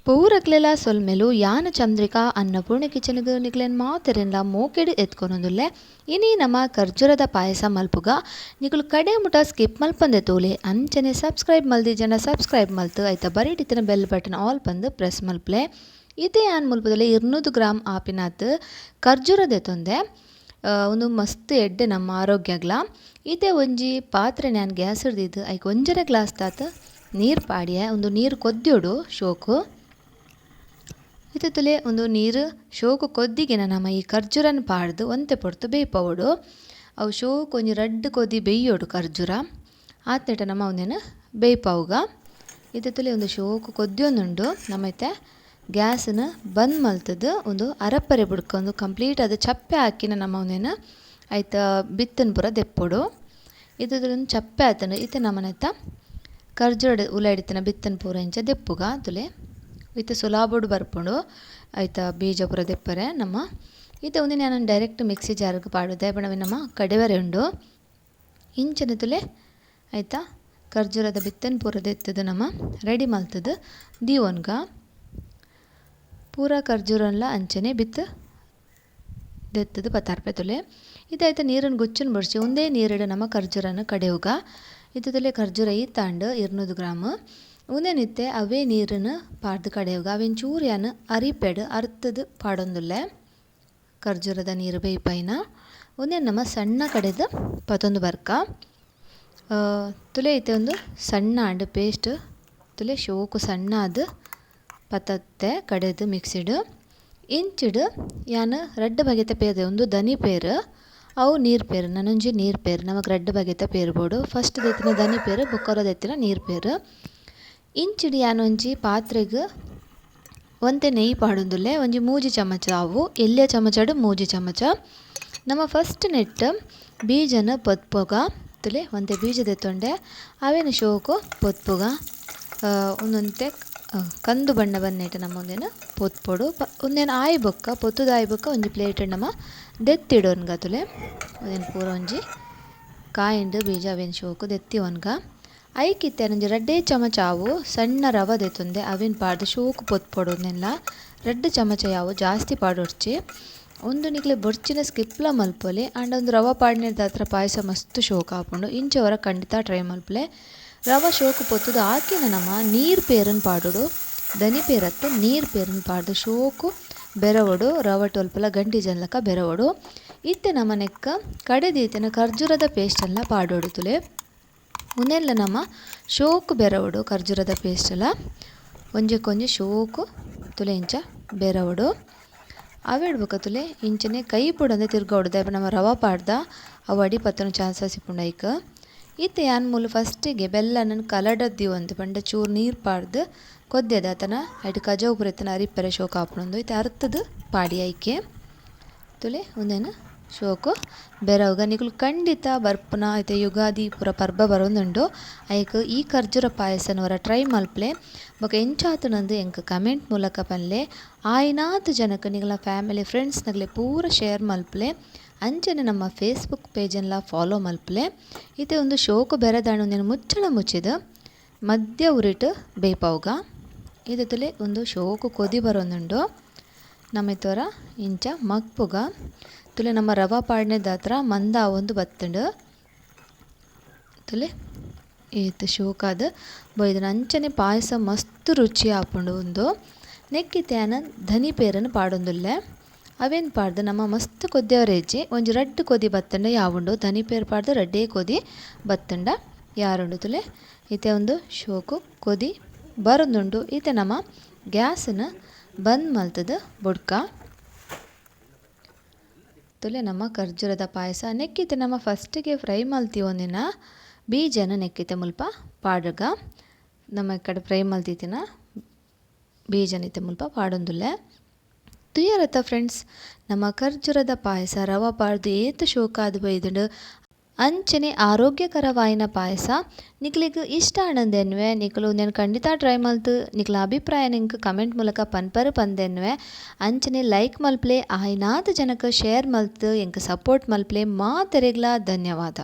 ಪೂರಕ್ಲೆಲ ಸೊಲ್ಮೆಲು ಯಾನ್ ಚಂದ್ರಿಕಾ ಅನ್ನಪೂರ್ಣ ಕಿಚನ್ಗ್ ನಿಕ್ಲೆನ್ ಮಾತೆರೆನ್ಲ ಮೋಕೆಡ್ ಎತ್ಕೊನೊಂದುಲ್ಲೆ. ಇನಿ ನಮ ಖರ್ಜೂರದ ಪಾಯಸ ಮಲ್ಪುಗ. ನಿಕುಲು ಕಡೆ ಮುಟ ಸ್ಕಿಪ್ ಮಲ್ಪಂದೆ ತೂಲೆ. ಅಂಚನೆ ಸಬ್ಸ್ಕ್ರೈಬ್ ಮಲ್ದಿಜಂಡ ಸಬ್ಸ್ಕ್ರೈಬ್ ಮಲ್ತ್ ಐತ ಬರಿಟಿತ್ತಿನ bell button all ಪಂದ್ ಪ್ರೆಸ್ ಮಲ್ಪುಲೆ. ಇತ್ತೆ ಯಾನ್ ಮುಲ್ಪದಲೆ 200 ಗ್ರಾಂ ಆಪಿನಾತ್ ಖರ್ಜೂರ ದೆತೊಂದೆ. ಉಂದು ಮಸ್ತ್ ಎಡ್ಡೆ ನಮ್ಮ ಆರೋಗ್ಯಗ್ಲ. ಇತ್ತೆ ಒಂಜಿ ಪಾತ್ರೆನ್ ಯಾನ್ ಗ್ಯಾಸ್ ದೀದ್ ಐಕ್ ಒಂಜರೆ ಗ್ಲಾಸ್ ದಾತ್ ನೀರ್ ಪಾಡ್ಯೆ. ಉಂದು ನೀರ್ ಕೊದ್ಯೊಡು ಶೋಕು. ಇತ್ತೆ ತುಲೆ ಉಂದು ನೀರು ಶೋಕು ಕೊದ್ದಿಗೆನ ನಮ ಈ ಖರ್ಜೂರನ್ ಪಾಡ್ದ್ ಒಂತೆ ಪೊರ್ತು ಬೇಯ್ಪವೊಡು. ಅವು ಶೋಕು ಒಂಜಿ ರಡ್ಡ್ ಕೊದಿ ಬೇಯ್ಯೋಡು ಖರ್ಜೂರ. ಆತ್ನೇಟ ನಮ ಉಂದೆನ್ ಬೇಯ್ಪವುಗ. ಇತ್ತೆ ತುಲೆ ಉಂದು ಶೋಕು ಕೊದ್ಯೊಂದುಂಡು. ನಮ ಇತ್ತೆ ಗ್ಯಾಸ್ನ್ ಬಂದ್ ಮಲ್ತ್ದ್ ಉಂದು ಅರಪ್ಪರೆ ಬುಡ್ಕ ಉಂದು ಕಂಪ್ಲೀಟ್ ಆದ್ ಚಪ್ಪೆ ಆಕಿನ ನಮ ಉಂದೆನ್ ಐತ ಬಿತ್ತನ್ ಪೂರ ದೆಪ್ಪೊಡು. ಇತ್ತೆ ಉಂದು ಚಪ್ಪೆ ಆತ್ಂಡ್. ಇತ್ತೆ ನಮನೆತ್ತ ಖರ್ಜೂರಡ್ ಉಲಯಿಡಿತ್ತಿನ ಬಿತ್ತನ್ ಪೂರ ಇಂಚ ದೆಪ್ಪುಗ ತುಲೆ. ಇತ್ತೆ ಸುಲಾಬೋಡು ಬರ್ಪುಂಡು ಐತ ಬೀಜ ಪೂರ ದೆಪ್ಪರೆ ನಮ್ಮ. ಇತ್ತೆ ಉಂದೆನ್ ಯಾನ್ ಡೈರೆಕ್ಟ್ ಮಿಕ್ಸಿ ಜಾರ್ಗ್ ಪಾಡುದೆ ಪಂಡ ಅವೆ ನಮ್ಮ ಕಡೆವರೆ ಉಂಡು. ಇಂಚನೆ ತುಲೆ ಐತ ಖರ್ಜೂರದ ಬಿತ್ತನ್ ಪೂರ ದೆತ್ತುದು ನಮ ರೆಡಿ ಮಲ್ತುದು ದೀವೊನ್ಗ. ಪೂರ ಖರ್ಜೂರನ್ಲ ಅಂಚನೆ ಬಿತ್ತು ದೆತ್ತುದು ಪತಾರ್ಪೆ ತುಲೆ. ಇತ್ತೆ ಐತ ನೀರನ್ನು ಗುಚ್ಚುನ್ ಬೊಡ್ಚಿ ಉಂದೇ ನೀರುಡು ನಮ ಖರ್ಜೂರನ್ ಕಡೆಯುಗ. ಇತ್ತೆ ತುಲೆ ಖರ್ಜೂರ ಈತಾಂಡ್ 200 ಗ್ರಾಮ್. ಉಂದೆನ್ ಇತ್ತೆ ಅವೇ ನೀರನ್ನು ಪಾಡ್ದ್ ಕಡೆಯುಗ. ಅವೆನ್ ಚೂರು ಯಾನ್ ಅರಿಪೆಡ್ ಅರ್ತುದು ಪಾಡೊಂದುಲ್ಲೆ ಖರ್ಜೂರದ ನೀರು ಬೇಯ್ಪೈನ. ಉಂದೆನ್ ನಮ ಸಣ್ಣ ಕಡೆದು ಪತೊಂದು ಬರ್ಕ. ತುಲೆ ಇತ್ತೆ ಒಂದು ಸಣ್ಣ ಆಂಡ್ ಪೇಸ್ಟ್. ತುಲೆ ಶೋಕು ಸಣ್ಣ ಆದ್ ಪತತ್ತೆ ಕಡೆದು ಮಿಕ್ಸಿಡ್. ಇಂಚಿಡ್ ಯಾನ್ ರಡ್ಡ್ ಬಗೆತ ಪೇರ್ ಉಂದು ದನಿ ಪೇರ್ ಅವು ನೀರ್ ಪೇರ್ ನನೊಂಜಿ ನೀರ್ ಪೇರ್. ನಮಕ್ ರಡ್ಡ್ ಬಗೆತ ಪೇರ್ ಬೋಡು. ಫಸ್ಟ್ ದೆತ್ತಿನ ದನಿ ಪೇರ್ ಬೊಕ್ಕೊರ ದೆತ್ತಿನ ನೀರ್ ಪೇರ್. ಇಂಚಿಡ್ ಯಾನ್ ಒಂಜಿ ಪಾತ್ರೆಗ್ ಒಂತೆ ನೆಯ್ಯಿ ಪಾಡೊಂದುಲ್ಲೆ. ಒಂಜಿ 3 ಚಮಚ ಅವು ಎಲ್ಯ ಚಮಚಡ್ 3 ಚಮಚ. ನಮ ಫಸ್ಟ್ ನೆಟ್ ಬೀಜನ ಪೊತ್ಪುಗ. ತುಲೆ ಒಂತೆ ಬೀಜ ದೆತ್ತೊಂಡೆ ಅವೆನ್ ಶೋಕು ಪೊತ್ಪುಗ. ಉಂದೊಂತೆ ಕಂದು ಬಣ್ಣ ಬನ್ನೇಟ ನಮ ಉಂದೆನ್ ಪೊತ್ಪೊಡು. ಉಂದೆನ್ ಆಯಿ ಬೊಕ್ಕ ಪೊತ್ತುದು ಆಯಿ ಬೊಕ್ಕ ಒಂಜಿ ಪ್ಲೇಟ್ ನಮ ದೆತ್ತಿಡೊನ್ಗ ತುಲೆ. ಉಂದೆನ್ ಪೂರ ಒಂಜಿ ಕಾಯಿಂಡ್ ಬೀಜ ಅವೆನ್ ಶೋಕು ದೆತ್ತಿವೊನ್ಗ. ಐಕ್ ಇತ್ತೆ ಒಂಜಿ ರಡ್ಡೇ ಚಮಚ ಆವು ಸಣ್ಣ ರವ ದೆತ್ತೊಂದೆ ಅವೆನ್ ಪಾಡ್ದ್ ಶೋಕು ಪೊತ್ಪೊಡು. ಉಂದೆನ್ಲ 2 ಚಮಚ ಯಾವು ಜಾಸ್ತಿ ಪಾಡೊಡ್ಚಿ. ಉಂದು ನಿಕ್ಲೆ ಬೊಡ್ಚಿನ ಸ್ಕಿಪ್ಲ ಮಲ್ಪೊಲಿ. ಆಂಡ ಉಂದು ರವ ಪಾಡ್ನೆರ್ದಾತ್ರ ಪಾಯಸ ಮಸ್ತ್ ಶೋಕು ಆಪುಂಡು. ಇಂಚ ವರ ಖಂಡಿತ ಟ್ರೈ ಮಲ್ಪುಲೆ. ರವ ಶೋಕು ಪೊತ್ತುದು ಆಕಿನ ನಮ ನೀರ್ ಪೇರನ್ ಪಾಡೊಡು. ದನಿ ಪೇರತ್ತ್ ನೀರ್ ಪೇರನ್ ಪಾಡ್ದ್ ಶೋಕು ಬೆರವೊಡು. ರವ ಟೊಲ್ಪಲ ಗಂಟಿ ಜನಲಕ ಬೆರವೊಡು. ಇತ್ತೆ ನಮ ನೆಕ್ಕ ಕಡೆದೀತಿನ ಖರ್ಜೂರದ ಪೇಸ್ಟನ್ನ ಪಾಡೊಡು ತುಲೆ. ಉಂದೆನ್ಲ ನಮ ಶೋಕು ಬೆರವೊಡು ಖರ್ಜೂರದ ಪೇಸ್ಟಲ. ಒಂಜೆಕೊಂಜಿ ಶೋಕು ತುಲೆ ಇಂಚ ಬೆರವೊಡು. ಅವೆಡ್ ಬೊಕ ತುಲೆ ಇಂಚನೆ ಕೈ ಪುಡಂದೆ ತಿರ್ಗವೊಡು. ದಾಯೆ ಪಂಡ ನಮ ರವ ಪಾಡ್ದ ಅವು ಅಡಿ ಪತ್ತುನ ಚಾನ್ಸಸ್ ಇಪ್ಪುಂಡು ಐಕ್. ಇತ್ತೆ ಯಾನ್ ಮೂಲು ಫಸ್ಟಿಗೆ ಬೆಲ್ಲನ್ ಕಲಡದ್ ದೀವೊಂದು ಪಂಡ ಚೂರು ನೀರ್ ಪಾಡ್ದ್ ಕೊದ್ಯದ ಅತನ ಐಟ್ ಕಜವು ಪೂರ ಇತ್ತಿನ ಅರಿಪ್ಪರೆ ಶೋಕು ಆಪುಂಡು. ಇತ್ತೆ ಅರ್ತುದು ಪಾಡಿ ಐಕೆ ತುಲೆ ಉಂದೆನ್ ಶೋಕು ಬೆರವುಗ. ನಿಕುಲು ಖಂಡಿತ ಬರ್ಪುನ ಇತ್ತೆ ಯುಗಾದಿ ಪೂರ ಪರ್ಬ ಬರೊಂದುಂಡು. ಐಕ್ ಈ ಖರ್ಜೂರ ಪಾಯಸನ್ ವರ ಟ್ರೈ ಮಲ್ಪುಲೆ. ಬೊಕ ಎಂಚಾತುಂಡು ಎಂಕ್ ಕಮೆಂಟ್ ಮೂಲಕ ಪನ್ಲೆ. ಆಯಿನಾತ್ ಜನಕ್ ನಿಕಲ್ನ ಫ್ಯಾಮಿಲಿ ಫ್ರೆಂಡ್ಸ್ ನಗಲೆ ಪೂರ ಶೇರ್ ಮಲ್ಪುಲೆ. ಅಂಚನೆ ನಮ್ಮ ಫೇಸ್ಬುಕ್ ಪೇಜನ್ಲ ಫಾಲೋ ಮಲ್ಪುಲೆ. ಇತ್ತೆ ಉಂದು ಶೋಕು ಬೆರದಾಂಡ ಉಂದೆನ್ ಮುಚ್ಚಳ ಮುಚ್ಚಿದ್ ಮಧ್ಯ ಉರಿಟ್ ಬೇಯ್ಪವುಗ. ಇತ್ತೆ ತುಲೆ ಉಂದು ಶೋಕು ಕೊದಿ ಬರೊಂದುಂಡು. ನಮ ಇತ್ತೊರ ಇಂಚ ಮಗ್ಪುಗ. ತುಲೆ ನಮ್ಮ ರವ ಪಾಡ್ನೆದಾತ್ರ ಮಂದ ಆವೊಂದು ಬತ್ತುಂಡು. ತುಲೆ ಏತ್ ಶೋಕಾದ್ ಬೈದುಂಡು. ಅಂಚನೆ ಪಾಯಸ ಮಸ್ತ್ ರುಚಿ ಆಪುಂಡು ಉಂದು. ನೆಕ್ಕಿತ್ತೆ ಯಾನ್ ಧನಿ ಪೇರನ್ ಪಾಡೊಂದುಲ್ಲೆ. ಅವೆನ್ ಪಾಡ್ದ್ ನಮ ಮಸ್ತ್ ಕೊದ್ಯವರೆ ಇಜ್ಜಿ. ಒಂಜಿ ರಡ್ಡ್ ಕೊದಿ ಬತ್ತುಂಡ ಯಾವುಂಡು. ಧನಿ ಪೇರ್ ಪಾಡ್ದ್ ರಡ್ಡೇ ಕೊದಿ ಬತ್ತುಂಡ ಯಾರುಂಡು ತುಲೆ. ಇತ್ತೆ ಉಂದು ಶೋಕು ಕೊದಿ ಬರೊಂದುಂಡು. ಇತ್ತೆ ನಮ ಗ್ಯಾಸ್ನ್ ಬಂದ್ ಮಲ್ತುದು ಬೊಡ್ಕ. ತುಲೆ ನಮ್ಮ ಖರ್ಜೂರದ ಪಾಯಸ ನೆಕ್ಕಿತ್ತೆ ನಮ್ಮ ಫಸ್ಟಿಗೆ ಫ್ರೈ ಮಲ್ತಿ ಒಂದಿನ ಬೀಜನ ನೆಕ್ಕಿತ್ತೆ ಮುಲ್ಪ ಪಾಡುಗ. ನಮ್ಮ ಕಡೆ ಫ್ರೈ ಮಲ್ತಿತ್ತಿನ ಬೀಜನ ಇತ್ತೆ ಮುಲ್ಪ ಪಾಡೊಂದುಲ್ಲೆ. ತುಯರತ ಫ್ರೆಂಡ್ಸ್ ನಮ್ಮ ಖರ್ಜೂರದ ಪಾಯಸ ರವ ಪಾಡ್ದು ಏತ್ ಶೋಕಾದ್ ಬೈದುಂಡು. ಅಂಚನೆ ಆರೋಗ್ಯಕರವಾಯಿನ ಪಾಯಸ ನಿಕ್ಲೆಗ್ ಇಷ್ಟ ಆಂಡಂದೆನ್ವೆ ನಿಕುಲು ಉಂದೆನ್ ಖಂಡಿತ ಟ್ರೈ ಮಲ್ತ್ ನಿಕ್ಲ ಅಭಿಪ್ರಾಯ ನಿಂಕ್ ಕಮೆಂಟ್ ಮೂಲಕ ಪನ್ಪರು ಪಂದೆನ್ವೆ. ಅಂಚನೆ ಲೈಕ್ ಮಲ್ಪುಲೆ ಆಯಿನಾತ್ ಜನಕ್ ಶೇರ್ ಮಲ್ತ್ ಎಂಕ್ ಸಪೋರ್ಟ್ ಮಲ್ಪುಲೆ. ಮಾತೆರೆಗ್ಲಾ ಧನ್ಯವಾದ.